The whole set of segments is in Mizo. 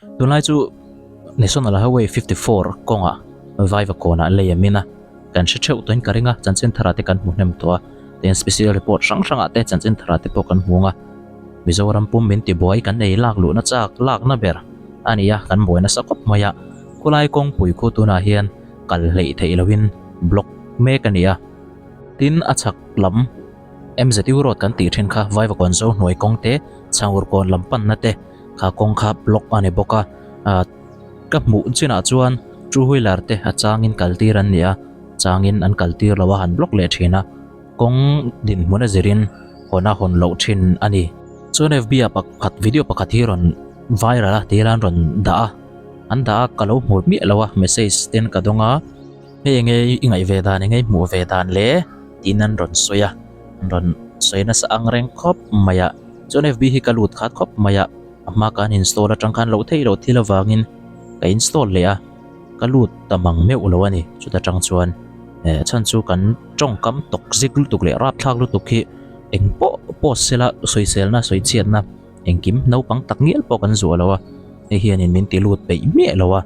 Tunlai chu National Highway 54 kawngah Vaivakawnah lei a min a, kan hre theuh tawhin ka ring a, chanchin tharah te kan hmu hnem tawh a, tin special report hrang hrangah te chanchin tharah te pawh kan hmu ang a, Mizoram pum min tibuai kan ei lak luhna chak lakna ber a ni a, kan buai nasa khawp mai a, khulai kawngpui khu tunah hian kal hleih theih lohin block mek a ni a, tin a chhak lam. MZU road kan tih thin kha Vaivakawn zo hnuai kawng te Chhangur kawn lam panna te kha kawng kha block a ni bawk a ah ka hmuh chinah chuan two wheeler te a changin kal tir an ni a changin an kal tir lo a han block leh thin a kawng dinhmun a zirin hawn a hawn loh thin a ni. Chuan FB ah pakhat video pakhat hi rawn viral a ti hian rawn dah a an dah a ka lo hmu miah lo a message ten ka dawng a hei enge i ngaih ve dan enge i hmuh ve dan le. Tiin an rawn sawi a, an rawn sawi nasa ang reng khawp mai a, chuan FB hi ka lut khat khawp mai a, a hma khan install atang khan loh theih loh thil avangin ka install leh a, ka lut ta mang meuh lo a ni, chuta tang chuan eh chhan chu kan tawngkam tawk zik lutuk leh rapthlak lutuk hi eng pawh post sela sawiselna sawichhiatna engkim naupang tak ngial pawh kan zuah lo a, hei hianin min ti lut peih miah lo a,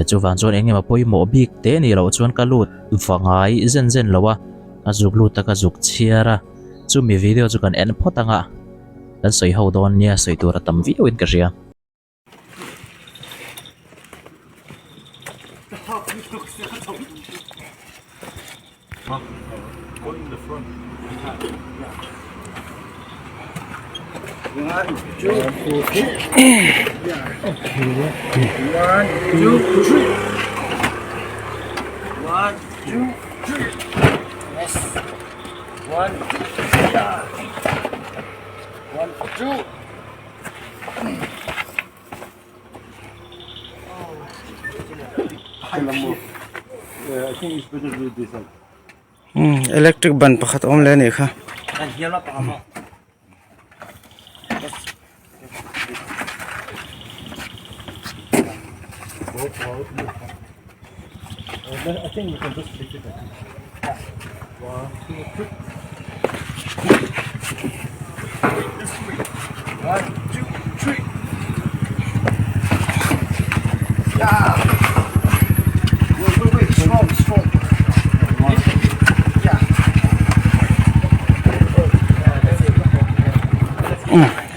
chuvang chuan eng emaw pawimawh bik te ni loh chuan ka lut va ngai zen zen lo a, ka zuk lut a ka zuk chhiar a, chumi video chu kan en phawt ang a, kan sawi ho dawn nia sawi tur a tam viau in ka hria. Electric ban pakhat a awm leh a nih kha.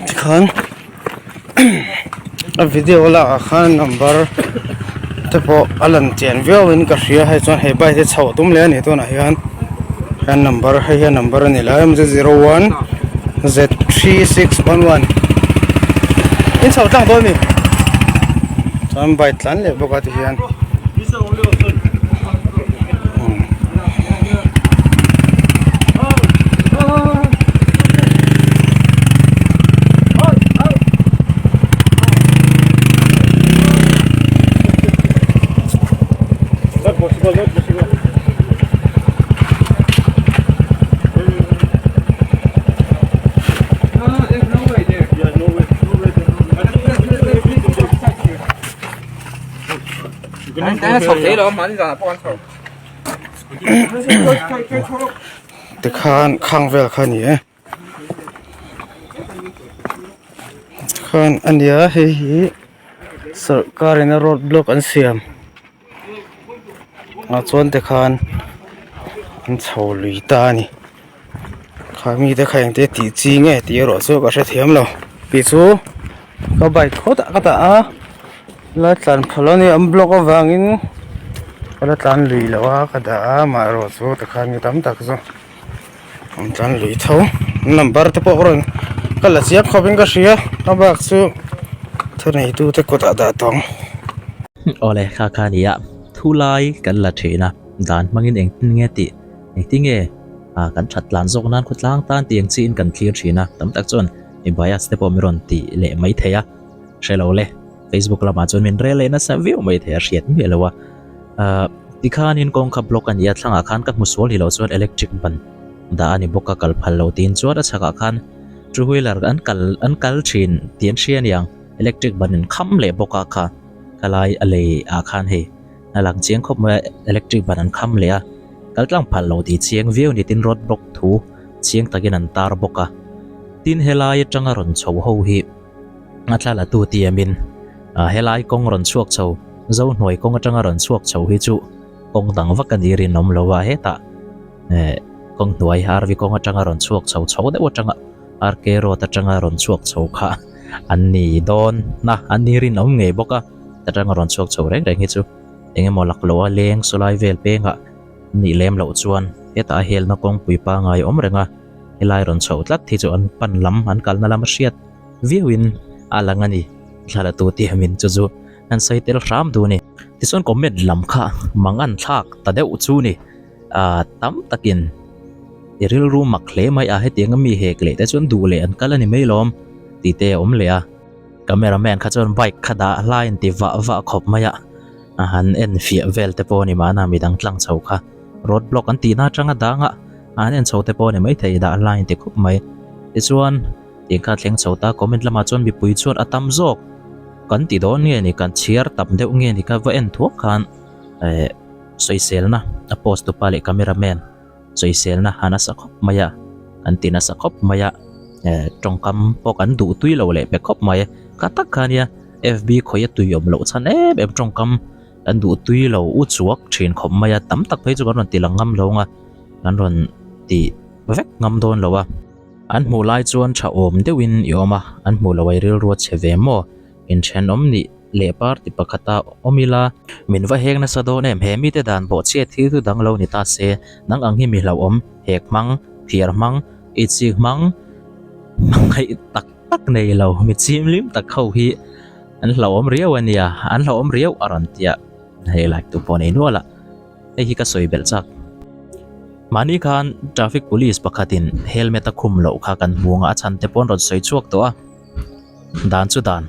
Tikhan a video lak ah khan number te pawh a lan chian viau in ka hria hei chuan he bike hi chhoh a tum leh a ni tunah hian hian number hei hian number a ni lai a 01 z 3611 in chho tlang dawn a ni chuan bike tlan leh bawk a ti hian. Tikhan khang vel kha a ni e tikhan a nia hei hi sawrkar in a road block an siam ah chuan tikhan an chho lui ta a ni kha mite kha engte tih chi nge tih erawh chu ka hrethiam lo tih chu ka bike khawtah ka dah a la tlan phal a ni an block avangin ka la tlan lui lo a ka dah a amaherawh chu tikhan mi tam tak chu an tlan lui tho number te pawh rawn ka la chiang khawp in ka hria a bak chu thuneitu te kutah dah tawh ang. Awle kha kha nia thu lai kan la thin a dan hmangin engtin nge tih engtin nge ah kan that tlan zawk nan khawtlang tan tih ang chiin kan thlir thin a tam tak chuan mi bias te pawh min rawn tih leh mai thei a hrelo le Facebook lamah chuan min rel leh nasa viau mai thei a hriat miah lo a ah tikhanin kawngka block a ni a thlangah khan ka hmu sual ni loh chuan electric ban dah a ni bawk a kal phal lo tiin chuan a chhakah khan two wheeler an kal an kal thin tih an hria aniang electric ban in kham leh bawk a kha khalai a lei ah khan hei a lang chiang khawp mai a electric ban an kham leh a kal tlang phal lo tih chiang viau ni tin road block thu chiang takin an tar bawk a tin helai atanga rawn chho ho hi a thla la tu ti em in. Helai kawng rawn chhuak chho, Zohnuai kawng atanga rawn chhuak chho hi chu kawng dang vak a ni rinawm lo a, hetah kawng hnuai RV kawng atanga rawn chhuak chho chho deuh atanga RK road atanga rawn chhuak chho kha an ni dawn a, an ni rinawm ngei bawk a, atanga rawn chhuak chho reng reng hi chu eng emaw laklawh a leng sawlai vel pengah nih lem loh chuan hetah a helna kawngpui pangai awm reng a, helai rawn chho tlat hi chu an pan lam an kalna lam a hriat viauin a lang a ni, thla la tu tiamin chu chu an sawi tel hram duh a ni. Tichuan comment lam kha mang an thlak ta deuh chu ni, ah tam takin i rilru mak hle mai a hetiang a mi hek leh te chuan duh leh an kal a ni mai lawm tih te a awm leh a. Camera man kha chuan bike kha dah hlai in ti vah vah khawp mai a, a han en fiah vel te pawh a ni mahna midang tlang chho kha road block an tihna atanga dang a, a han en chho te pawh a ni maithei dah hlai in ti khawp mai. Tichuan tih kha thleng chho ta comment lamah chuan mipui chuan a tam zawk kan ti dawn nge ni kan chhiar tam deuh nge ni ka va en thuak khan eh sawiselna a post tupa leh camera man sawiselna a nasa khawp mai a an ti nasa khawp mai a eh tawngkam pawh kan duh tui lo leh pe khawp mai ka tak kha nia fb khawi a tui awm loh chhan em em tawngkam kan duh tui lo u chuak thin khawp mai a tam tak phei chu kan rawn ti lang ngam lo ang a kan rawn ti vek ngam dawn lo a. An hmuh lai chuan tha awm deuhin i awm a, an hmuh loh ai rilru a chhe ve maw? Inthenawm nih leh party pakhata awm ila. Min va heng nasa dawn em? He mite dan bawh chhiat thil chu dang lo ni ta se, nang ang hi mi hlauhawm, hek hmang, phiar hmang, itsik hmang, hmangaih tak tak nei lo, mi chimlim tak ho hi an hlauhawm riau a nia, an hlauhawm riau a rawn tia hei like tu pawh nei nual a. Hei hi ka sawi belh chak. Mahni khan traffic police pakhatin helmet a khum loh kha kan hmu ang a, a chhan te pawh an rawn sawi chhuak tawh a. Dan chu dan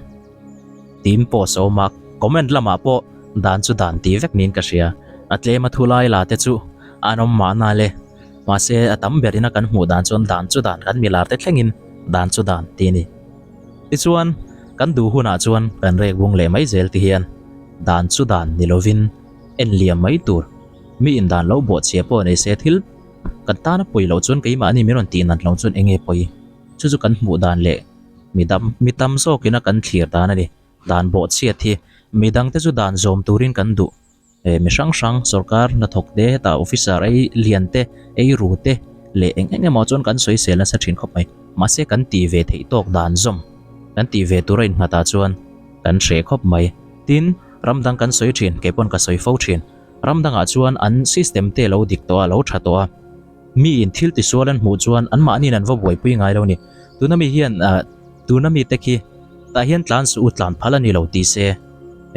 tiin post a awm a, comment lamah pawh dan chu dan tih vek niin ka hria. A tlem a thu lai la te chu an awm mahna le. Mahse a tam ber ina kan hmuh dan chuan dan chu dan kan milar te thlengin dan chu dan tih a ni. Tichuan kan duh hunah chuan kan rek bung leh mai zel ti hian dan chu dan ni lovin en liam mai tur. Mi indan lo bawhchhia pawh nei se thil kan tana pawi loh chuan keimahni min rawn tih nat loh chuan eng nge pawi? Chu chu kan hmuh dan leh mi dam mi tam zawkina kan thlir dan a ni. Dan bawhchhiat hi mi dangte chu dan zawm turin kan duh. Eh mi hrang hrang sorkar hnathawk te hetah officer ei lian te ei ru te leh eng eng emaw chuan kan sawisel nasa thin khawp mai. Mahse kan tih ve theih tawk dan zawm kan tih ve tura innghatah chuan kan hreh khawp mai. Tin, ram dang kan sawi thin, kei pawn ka sawi fo thin. Ram dangah chuan an system te lo dik tawh a, lo tha tawh a. Mi in thil tisual an hmuh chuan anmahniin an va buaipui ngai lo ni. Tuna mi hian ah tuna mi te khi tah hian tlan suh u tlan phal a ni lo tih se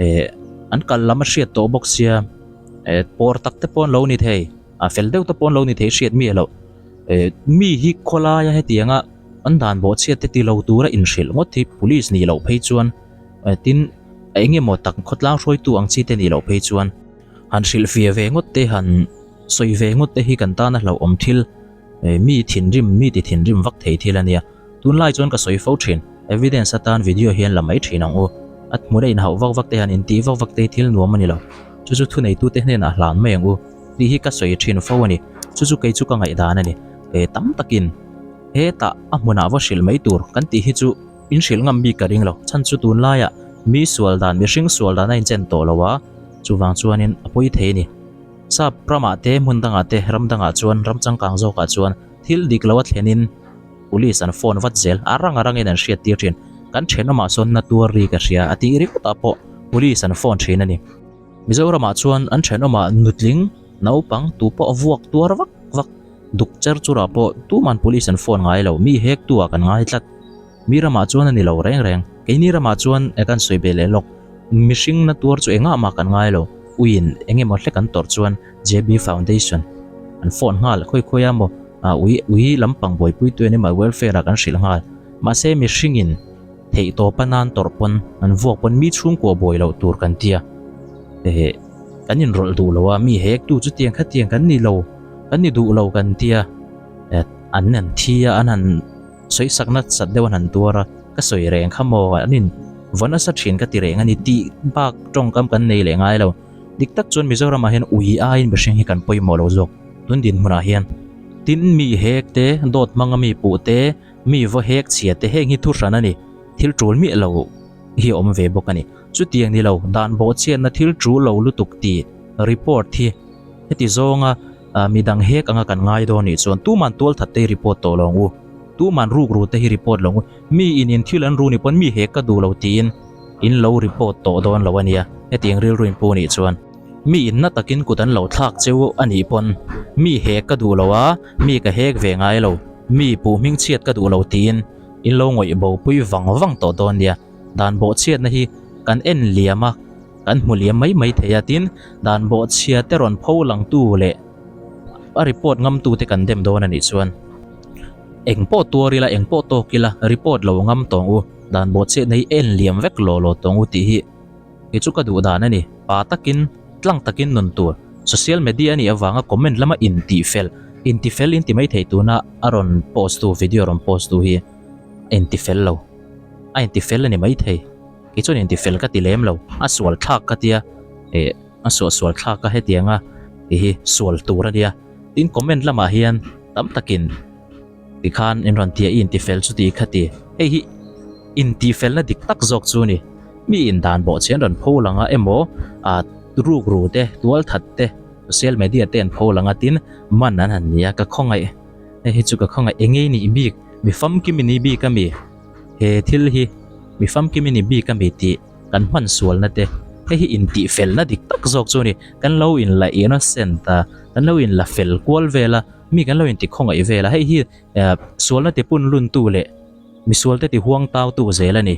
eh an kal lam a hriat tawh bawk sia eh pawr tak te pawh an lo ni thei a fel deuh te pawh an lo ni thei hriat miah loh eh mi hi khawlaia hetianga an dan bawhchhiat te ti lo tura inhrilh ngawt hi police nih loh phei chuan eh tin eng emaw tak khawtlang hruaitu ang chi te nih loh phei chuan han hrilhfiah ve ngawt te han Sawi ve ngawt te hi kan tana hlauhawm thil, mi thinrim, mi ti thinrim vak thei thil a nia. Tunlai chuan ka sawi fo thin, evidence atan video hian la mai thin ang u. A hmun a inhauh vak vak te hian intih vak vak te hi thil nuam a ni lo. Chu chu thuneitute hnenah hlan mai ang u tih hi ka sawi thin fo a ni. Chu chu kei chu ka ngaihdan a ni. He tam takin hetah a hmunah va hrilh mai tur kan tih hi chu in hrilh ngam bik ka ring lo. Chhan chu tunlaiah mi sual dan, mihring sual dan a inchen tawh lo a, chuvang chuanin a pawi thei a ni. Sap ramah te, hmun dangah te, ram dangah chuan, ram changkang zawkah chuan thil dik lo a thlenin police an phone vat zel, a rang a rangin an hriat tir thin. Kan thenawmah sawn na tuar ri ka hria a tih ringawtah pawh police an phone thin a ni. Mizoramah chuan an thenawmah nutling, naupang, tu pawh vuak tuar vak vak, duk cher churah pawh tuman police an phone ngai lo, mi hek tu ah kan ngai tlat. Mi ramah chuan a ni lo reng reng. Keini ramah chuan e kan sawi be leh lawk. Mihring na tuar chu engah mah kan ngai lo. Uiin eng emaw hlek an tawrh chuan JB Foundation an phone nghal khawi khawi a maw ah ui ui lampang buaipui tu animal welfare ah kan hrilh nghal. Mahse mihringin theih tawpa nan tawrh pawn an vuak pawn mi chhungkua buai loh tur kan tia. Ehe kan inrawlh duh lo a mi hek tu chutiang khatiang kan ni lo kan ni duh lo kan tia. An han thi a an han. Sawisak nasat deuh an han tuar a, ka sawi reng kha maw an in va nasa thin ka ti reng a ni tih bak tawngkam kan nei leh ngai lo. Dik tak chuan Mizoramah hian ui aiin mihring hi kan pawimawh lo zawk tun dinhmunah hian. Tin mi hek te, dawt hmanga mi puh te, mi vaw hek chhia te heng hi thu hran a ni, thil tul miah lo hi a awm ve bawk a ni. Chutiang ni lo, dan bawhchhiatna thil tul lo lutuk tih report hi heti zawnga midang hek anga kan ngai dawn nih chuan tuman tualthat te hi report tawh lo ang u. Tuman rukru te hi report lo ang u. Mi in in thil an ru ni pawn mi hek ka duh lo tiin in lo report tawh dawn lo a nia, hetiang rilru in pu nih chuan. Mi in na takin kut an lo thlak cheu a nih pawn mi hek ka duh lo a, mi ka hek ve ngai lo, mi puh hmingchhiat ka duh lo tiin in lo ngawih bo pui vang vang tawh dawn nia. Dan bawhchhiatna hi kan en liam a, kan hmu liam mai mai thei a, tin dan bawhchhia te rawn pho langtu leh a report ngamtu te kan dem dawn a nih chuan eng pawh tuar ila eng pawh tawk ila report lo ngam tawng u, dan bawhchhiatna hi en liam vek lawh lawh tawng u tih hi kei chu ka duh dan a ni. Pa takin tlang takin nun tur social media a nih avanga comment lama intihfel intifel inti mai thei tuna a rawn post tu video rawn post tu hi a intifel lo. A intifel a ni maithei, kei chuan intifel ka ti lem lo, a sual thlak ka tia, eh a suah sual thlak a hetianga tih hi sual tur a nia, tin comment lamah hian tam takin tikhan in rawn tia i intifel chu tih kha ti, hei hi intifelna dik tak zawk chu a ni, mi indan bawh che an rawn pho lang a emaw ah rukru te tualthat te social media te an pho lang a tin man an han ni a ka khawngaih hei hi chu ka khawngaih eng nge i nih bik mi famkim i nih bik a mi. He thil hi mi famkim i ni bik a mi tih kan hman sualna te, hei hi intihfelna dik tak zawk chu a ni. Kan lo inla innocent a, kan lo inla fel kual vel a, mi kan lo intikhawngaih vel a, hei hi sualna ti punluntu leh misualte ti huangtautu zel a ni.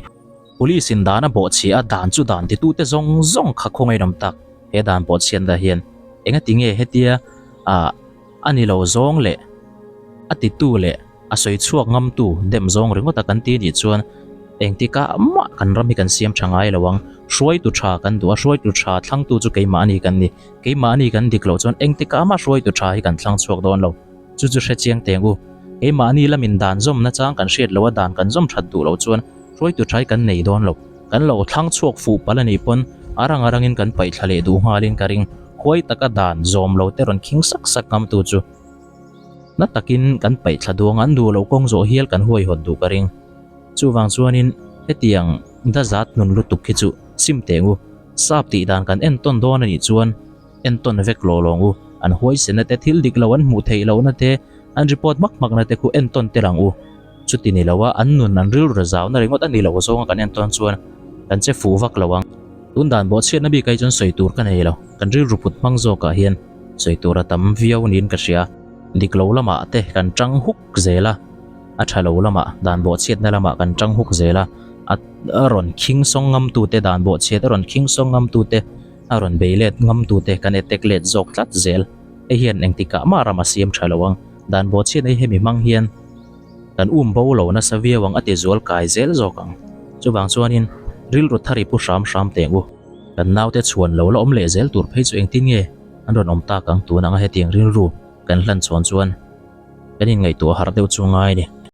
Police in dan a bawhchhia a, dan chu dan titute zawng zawng kha khawngaih awm tak he dan bawhchhiatna hian engati nge hetia ah a ni lo zawng leh a titu leh a sawi chhuak ngamtu dem zawng ringawt a kan ti nih chuan engtikah mah kan ram hi kan siam tha ngai lo ang. Hruaitu tha kan duh a, hruaitu tha thlangtu chu keimahni kan ni. Keimahni kan dik loh chuan engtikah mah hruaitu tha hi kan thlang chhuak dawn lo. Chu chu hre chiang teng u. Keimahni lamin dan zawm nachang kan hriat loh a dan kan zawm that duh loh chuan hruaitu tha hi kan nei dawn lo. Kan lo thlang chhuak fuh palh a nih pawn a rang a rangin kan paih thla leh duh nghalin ka ring. Huai taka dan zawm lo te rawn khing sak sak ngamtu chu na takin kan paih thla duang an duh loh kawng zawh hial kan huaihawt duh ka ring. Chuvang chuanin hetiang dazat nun lutuk hi chu sim teng u. Sap tih dan kan entawn dawn a nih chuan entawn vek lawh lawng u. An huaisenna te thil dik lo an hmuh theih lohna te an report hmak hmakna te khu entawn tel ang u. Chuti ni lo a, an nun an rilru zauna ringawt a ni lo zawnga kan entawn chuan kan che fuh vak lo ang. Tun dan bawhchhiatna bik ai chuan sawi tur ka nei lo, kan rilru put hmang zawkah hian sawi tur a tam viau niin ka hria. Dik lo lamah te kan tang huk zel a, a tha lo lamah dan bawhchhiatna lamah kan tang huk zel a, a rawn khing sawng ngamtute dan bawhchhiat a rawn khing sawng ngamtute a rawn bei let ngamtute kan attack let zawk tlat zel. Hei hian engtikah mah ram a siam tha lo ang, dan bawhchhiatna hi hemi hmang hian. Kan um bo lo nasa viau ang a ti zual kai zel zawk ang. Chuvang chuanin rilru thar i pu hram hram teng u. Kan naute chhuan lo la awm leh zel tur phei chu engtin nge an rawn awm tak ang tun anga hetiang rilru kan hlan chhawn chuan kan inngaihtuah harh deuh chu ngai a ni.